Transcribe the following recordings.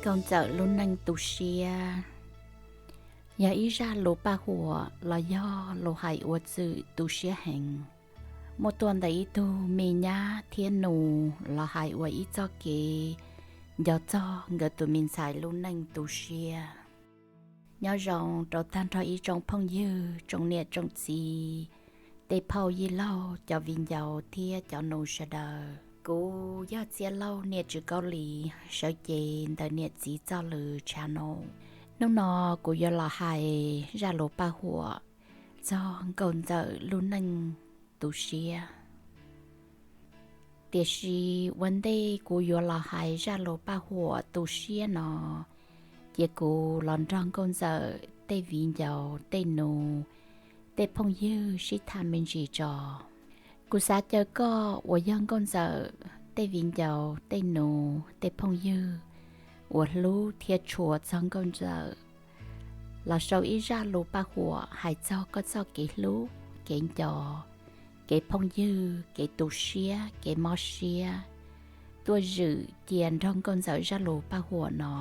Nkauj Ntxawm lub neej tu siab yog ib zaj lus paj huam los yog lus hais ua txwm tu siab heev, muaj tuaj ntawm ib tug me nyab thiab nus los hais ua ib txoj kev nco txog nkawd tus me ntxhais lub neej tu siab. Nyob zoo rau tag nrho ib tsoom phooj ywg, tsoom niam tsoom txiv, tej phauj yij laug, cov viv ncaus thiab cov nus sawv daws. Kuv yog Txiaj Lauj, niam tsev Kaus Lim, sawv cev ntawm niam txiv txoj lus channel. Hnub no kuv yuav los hais zaj lus paj huam txog Nkauj Ntxawm lub neej tu siab. Tiam sis ua ntej kuv yuav los hais zaj lus paj huam tu siab no, cia kuv los nrog Nkauj Ntxawm tej viv ncaus, tej nus, tej phooj ywg sib tham me ntsis tso. Kuv xav caw koj uas yog Nkauj Ntxawm tej viv ncaus, tej nus, tej phooj ywg uas hlub thiab tshua txog Nkauj Ntxawm los sau ib zaj lus paj huam hais txog koj txoj kev hlub, kev nco, kev phooj ywg, kev tu siab, kev mob siab tuaj zwm cia nrog Nkauj Ntxawm zaj lus paj huam no.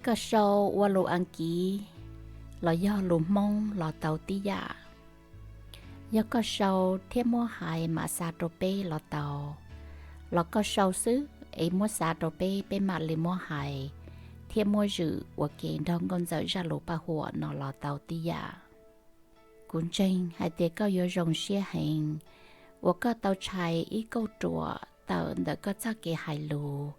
Koj sau ua lus Askiv los yog lus Hmoob los tau tib yam. Yog koj sau thiab muab hais mam xa rau peb los tau, los koj sau xwb es muab xa rau peb, peb mam li muab hais thiab muab zwm ua ke nrog Nkauj Ntxawm zaj lus paj huam no los tau tib yam. Kuv ntseeg hais tias koj yuav zoo siab heev uas koj tau tshais ib kauj ruam tawm ntawm koj txoj kev hais lus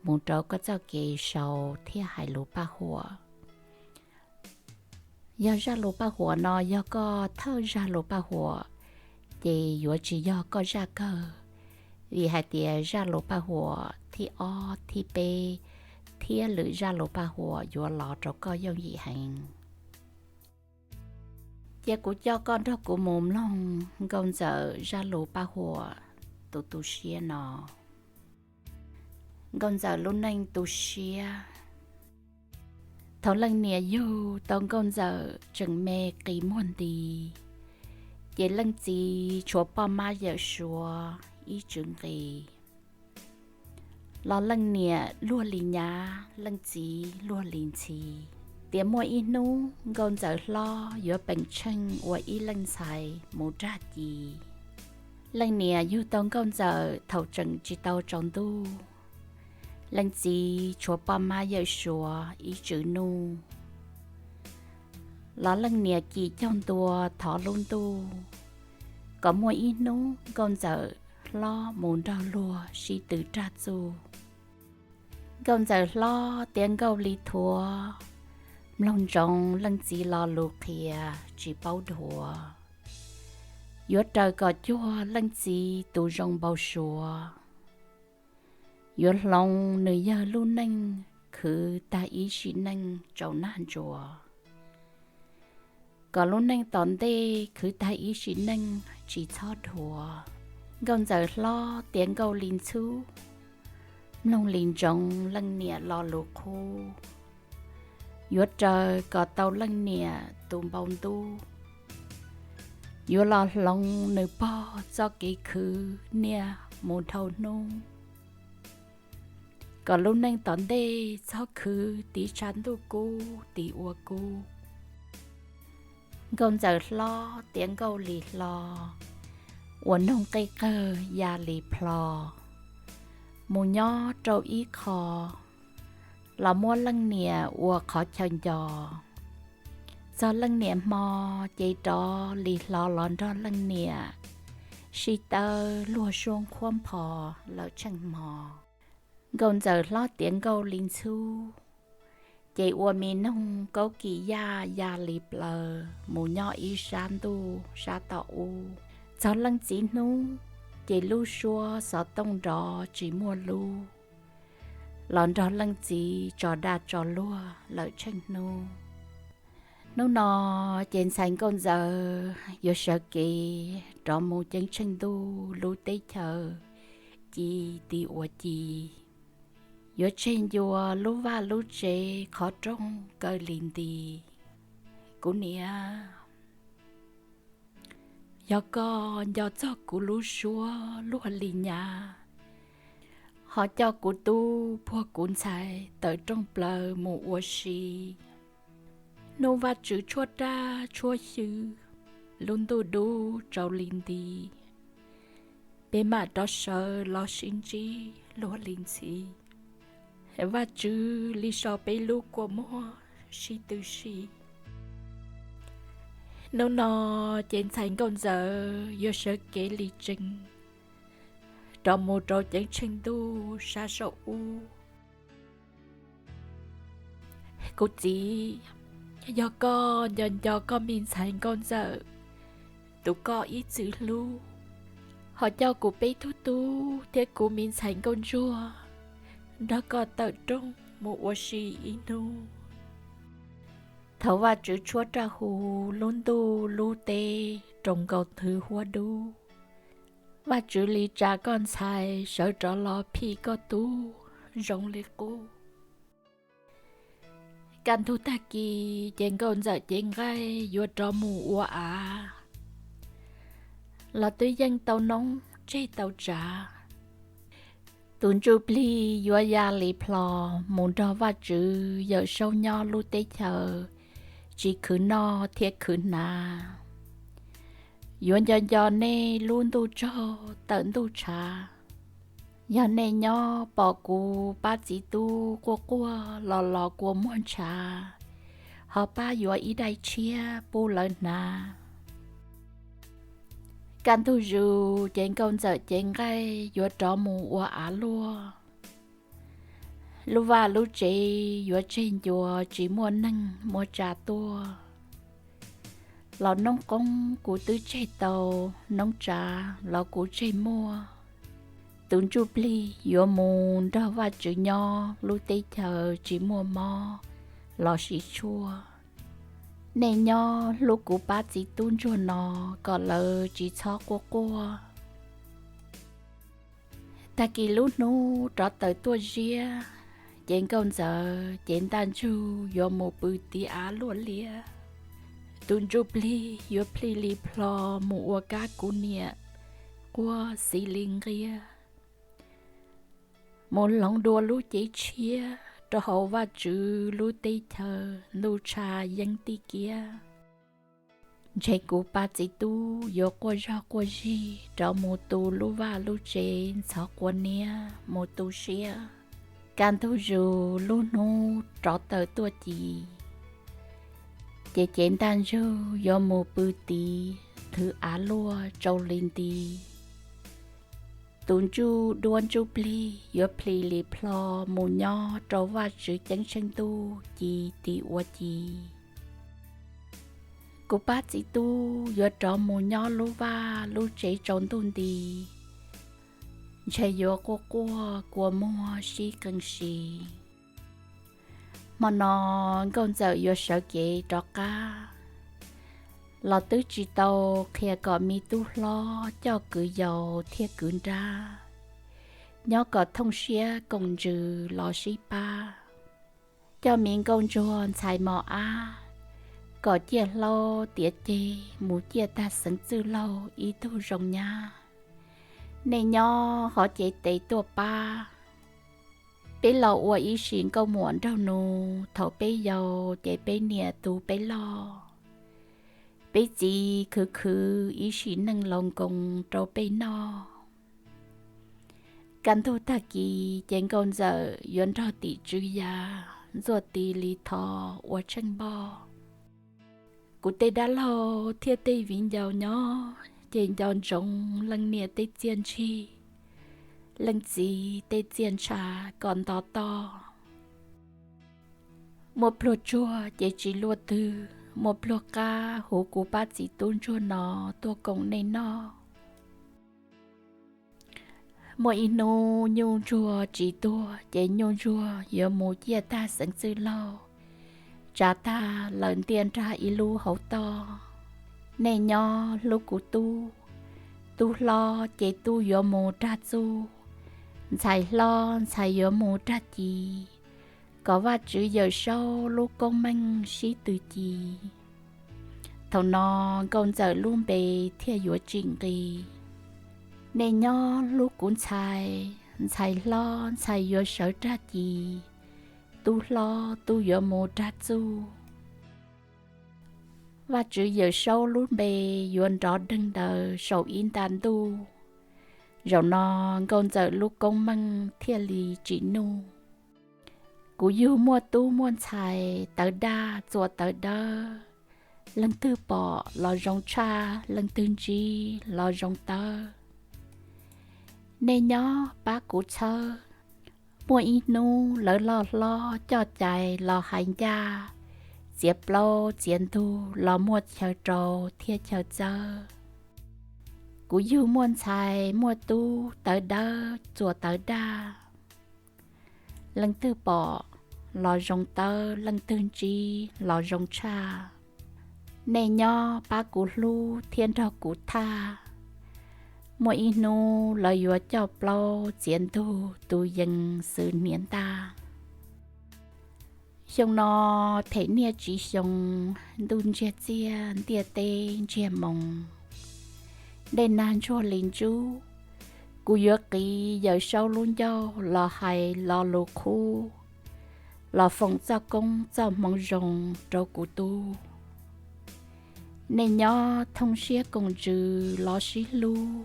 mus rau koj txoj kev sau thiab hais lus paj huam. Yog zaj lus paj huam no yog koj thawj zaj lus paj huam, ces yuav tsis yog koj zaj kawg, vim hais tias zaj lus paj huam thib ob, thib peb thiab lwm zaj lus paj huam yuav los rau koj yooj yim heev. Cia kuv coj koj nrog kuv mus mloog Nkauj Ntxawm zaj lus paj huam tus tu siab no. Nkauj Ntxawm lub neej tu siab. Thaum leej niam yug tau Nkauj Ntxawm tseem me qis muag nti, ces leej txiv tshuav poj mab yawm suav ib tswv nqi. Los leej niam luag li nyav, leej txiv luag li ntxhi, tias muaj ib hnub Nkauj Ntxawm hlob yuav peem tsheej ua ib leej ntxhais mus rag ci. Leej niam yug tau Nkauj Ntxawm thaum tseem tsis tau tsaus ntuj, leej txiv tshuav poj mab yawm suav ib tswv nuj. Los leej niam cim caug ntua thov lub ntuj, kom muaj ib hnub Nkauj Ntxawm hlob mus nrog luag sib tw rag txuj. Nkauj Ntxawm hlob tiav nkauj li thuav, mloog ntsoov leej txiv lo lus qhia tsis paub dhuav. Yuav raws kom cuag leej txiv tus zoo npau suav. Yuav hloov nws yawg lub neej khwv tag ib sim neej tsaus nag ntsuav, kom lub neej tom ntej khwv tag ib sim neej tsis txhob dhuav. Nkauj Ntxawm hlob tiav nkauj li ntxhub, mloog li ntsoov leej niam lo lus qhuab. Yuav raws kom tau leej niam tus npau ntub, yuav los hloov nws pog txoj kev khwv niaj mus dhau hnub, kom lub neej tom ntej txhob khwv tiv tshav ntuj kub tiv ua kub. Nkauj Ntxawm hlob tiav nkauj li hlo, uas noog qej qawg ya li plho, mus nyob rau ib qho, los muab leej niam ua qhov chaw nco. Txog leej niam hmo, ces rov li hlo los nrog leej niam sib tawb luag suab nqhuab npho lawm tsheej hmo. Nkauj Ntxawm hlob tiav nkauj li ntxhub, ces ua me noog kaub kis yaj ya li plaws mus nyob ib sab ntuj sab tom ub. Txog leej txiv hnub, ces lub suab xov tooj nrov tsis muaj lub, los nrog leej txiv tso dag tso luag lawm tsheej hnub. Hnub no, ces ntxhais Nkauj Ntxawm yuav sawv kev rov mus ceeb tsheej ntuj lub teb chaws ci ti ua ci, yuav tseg ncua lub vaj lub tsev qhov rooj kaw li nti. Kuv niam, yog koj nco txog kuv lub suab luag li nyav, Ho coj kuv tub puag kuv ntxhais tawm rooj plaws mus ua si. Hnub Vajtswv tshuab raj tshuab xyw, lub ntuj dub tsaus li nti, peb mam rov sawv los sib ntsib luag li ntxhi. Vajtswv li so peb lub kua muag sib tw si. Hnub no ces ntxhais nkauj ntxawm yuav sawv kev li tsees rov mus rau ceeb tsheej ntuj sab saum ub. Kuv txiv, yog koj nco nco koj me ntxhais nkauj ntxawm, tus koj ib txwm hlub, ho coj kuv peb tug tub thiab kuv me ntxhais nkauj ntsuag nrog koj tawm rooj mus ua si ib hnub. Thaum Vajtswv tshuab raj hu, lub ntuj lub teb rau nkaus thwv huab dub, Vajtswv li tsa koj ntxhais sawv rov los phim koj tub zoo li qub. Kaj ntug tag kis ces nkauj ntxawm cev nqaij yuav rov mus ua av, los twb yeej tau noob tseg tau tsav. Tus ntsuj plig yuav ya li plho mus nrog Vajtswv Yawm Saub nyob lub teb chaws tsis khwv noj thiab khwv hnav. Yuav nco nco nej lub ntuj tsaug tawm ntuj tshav. Yog nej nyob pom kuv pab txiv tub quaj quaj los los kua muag ntshav, ho pab yuav ib daim tshiab pub lawv hnav. Kaj ntug zus ces nkauj ntxawm cev nqaij yuav rov mus ua av luaj. Lub vaj lub tsev yuav tseg ncua tsis muaj neeg muaj tsav tuaj. Los noob qoob kuv twb tseg tau, noob tsav los kuv tseg muaj. Tus ntsuj plig yuav mus nrog Vajtswv nyob lub teb chaws tsis muaj mob los sis tshuaj. Nej nyob hlub kuv pab txiv tub ntsuag no kom lawv tsis txhob quaj quaj. Tag kis lub hnub rov tawm tuaj ziab, ces nkauj ntxawm cev ntaj ntsug yuav mus pw tiv av luaj liab. Tus ntsuj plig yuav plhis li plho mus ua kab kuv niam quaj xis li nqiab. Mus hloov dua lub cev tshiab rau hauv Vajtswv lub teb chaws ntuj tshav yeeb tij kiab. Ntshe kuv pab txiv tub yuav quaj zog quaj zig rov mus tu lub vaj lub tsev ntxhov quav niab mus tu siab. Kaj ntug zus lub hnub rov tawm tuaj ci, ces cev ntaj ntsug yuav mus pw tiv thwv av luaj tsau li nti. Tus ntsuj duab ntsuj plig yuav plhis li plho mus nyob rau Vajtswv ceeb tsheej ntuj ci tiv ua ci. Kuv pab txiv tub yuav rov mus nyob lub vaj lub tsev tsaus ntuj nti, ntshe yuav quaj quaj kua muag sib qee si. Hmo no nkauj ntxawm yuav sawv kev rov qab, los twb tsis tau qhia kom me tub hlob coj kwv yau thiab kwv nrab nyob kom thooj siab koom ntsws los sib pab. Coj me nkauj ntsuag ntxhais mos ab kom ciaj hlaub tiav ceg mus ciaj tag xeev txwj laug ib tug zoo nyab. Nej nyob hov cev tes tuaj pab. Peb los ua ib sim nkauj muam nraug nus, thaum peb yau ces peb niam tu peb loj, peb txiv khwv khwv ib sim neej laus nkoos rau peb noj. Kaj ntug tag kis ces nkauj ntxawm yuav nrog tim tswv yam ntxuaj ti li tho ua tsheej npoj. Kuv tej dab laug thiab tej viv ncaus nyob ces nco ntsoov leej niam tej txiaj ntsig, leej txiv tej txiaj ntsha kom nto toj. Muaj pluag tsuag ces tsis luaj twg, muaj pluag qab hu kuv pab txiv tub ntsuag no tuaj koom nej noj. Muaj ib hnub nyuj ntsuag tsis tuag ces nyuj ntsuag yuav mus ciaj tag xeev txwj laug, tsav tag lawm ntiaj nrag ib lub hauv toj. Nej nyob hlub kuv tub, tub hlob ces tub yuav mus rag txuj, ntxhais hlob ntxhais yuav mus rag ci, kom Vajtswv Yawm Saub lub koob meej sib tw ci. Thaum no nkauj ntxawm lub npe thiaj yuav tsim nqi. Nej nyob hlub kuv ntxhais, ntxhais hlob ntxhais yuav sawv rag ci, tub hlob tub yuav mus rag txuj. Vajtswv Yawmsaub lub npe yuav nrov deeg daws saum ib nta ntuj. Zaum no Nkauj Ntxawm lub koob meej thiaj li tsim nuj. Kuv yug muaj tub muaj ntxhais tawv daj txuas tawv dawb, leej twg pom los zoo tshaj, leej twg ntsib los zoo tawb. Nej nyob pab kuv txhawb, muaj ib hnub lawv loj hlob coj cai los hais ncaj, txiav plaub txiav ntug los muaj chaw rau thiab chaw txawb. Kuv yug muaj ntxhais muaj tub tawv dawb txuas tawv daj, leej twg pom los zoo tawb, leej twg ntsib los zoo tshaj. Nej nyob pab kuv hlub thiab nrog kuv thaj, muaj ib hnub lawv yuav coj plaub txiav ntug tu yees xwb hniav ntaj. Xyoo no phem niaj tsis xyoo, ntuj ntsiag txiaj ntiaj teb ntsiag moo, dej nag ntsuag li ntsub. Kuv yuav qiv Yawmsaub lub ncauj los hais lo lus qhub, los foom txoj koob txoj hmoov zoo rau kuv tub. Nej nyob thooj siab koom ntsws los sib hlub,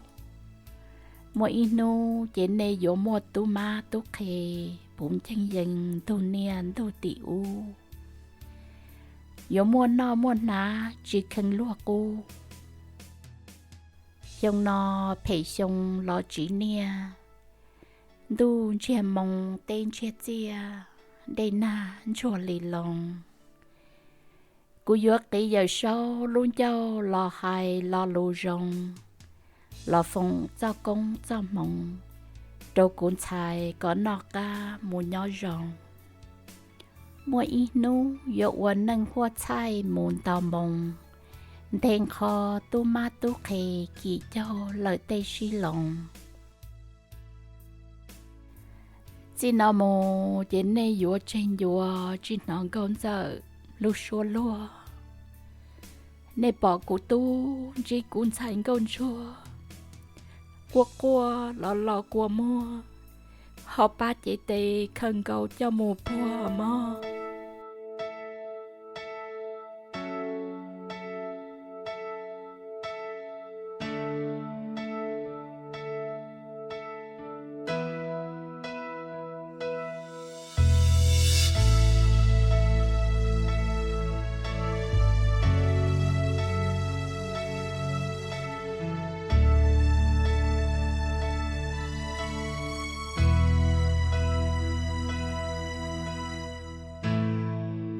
muaj ib hnub ces nej yuav muaj tub mab tub qhe puv nceeg yees ntug niaj ntug tim ub, yuav muaj noj muaj hnav tsis kheev luag qub. Xyoo no phem xyoo los tsiv niaj, ntuj ntsiag moo teb ntsiag txiaj, dej nag ntsuag li loo. Kuv yuav qiv Yawmsaub lub ncauj los hais lo lus zoo, los foom txoj koob txoj hmoov rau kuv ntxhais kom noj qab mus nyob zoo. Muaj ib hnub yuav ua neej huaj txhaij mus nto moo, nthe nqho tub mab tub qhe kim caug lawm tej sib loo. Txij no mus ces nej yuav tseg ncua tsis hnov Nkauj Ntxawm lub suab luag. Nej pom kuv tub ntsib kuv ntxhais nkauj ntsuag, quaj quaj los los kua muag, ho pab cev tes khaws nkaus coj mus puag mog.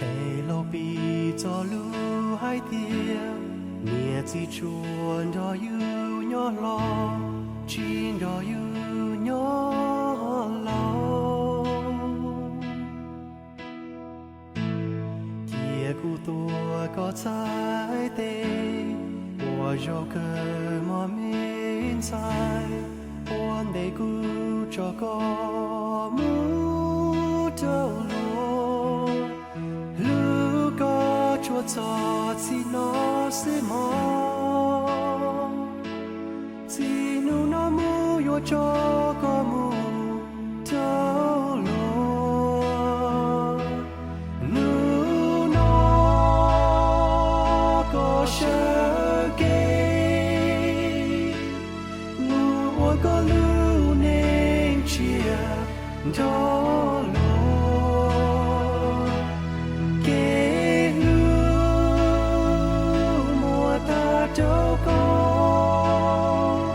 Es laug piv txoj lus hais tias, niam txiv tsuas nrog yus nyob hlob, tsis nrog yus nyob laus. Cia kuv tuav koj txhais tes, ua zaug kawg mog me ntxhais, ua ntej kuv tso koj mus rau luag. Hlub koj tsuas txog txij no xwb mog, txij hnub no mus yuav tso koj mus rau luag. Hnub no koj sawv kev mus ua koj lub neej tsiaj nrog luag. Kev hlub muaj tag rau koj,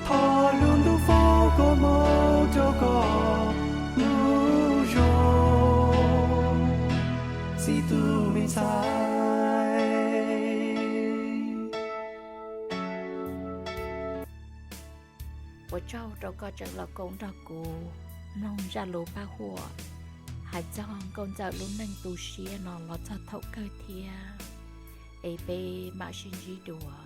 thov lub ntuj foom koob hmoov rau koj mus zoo, txiv tus me ntxhais. Ua tsaug rau koj tseem los koom nrog kuv mloog zaj lus paj huam hais txog Nkauj Ntxawm lub neej tu siab no los txog thaum kawg thiab. Es peb mam sib ntsib dua.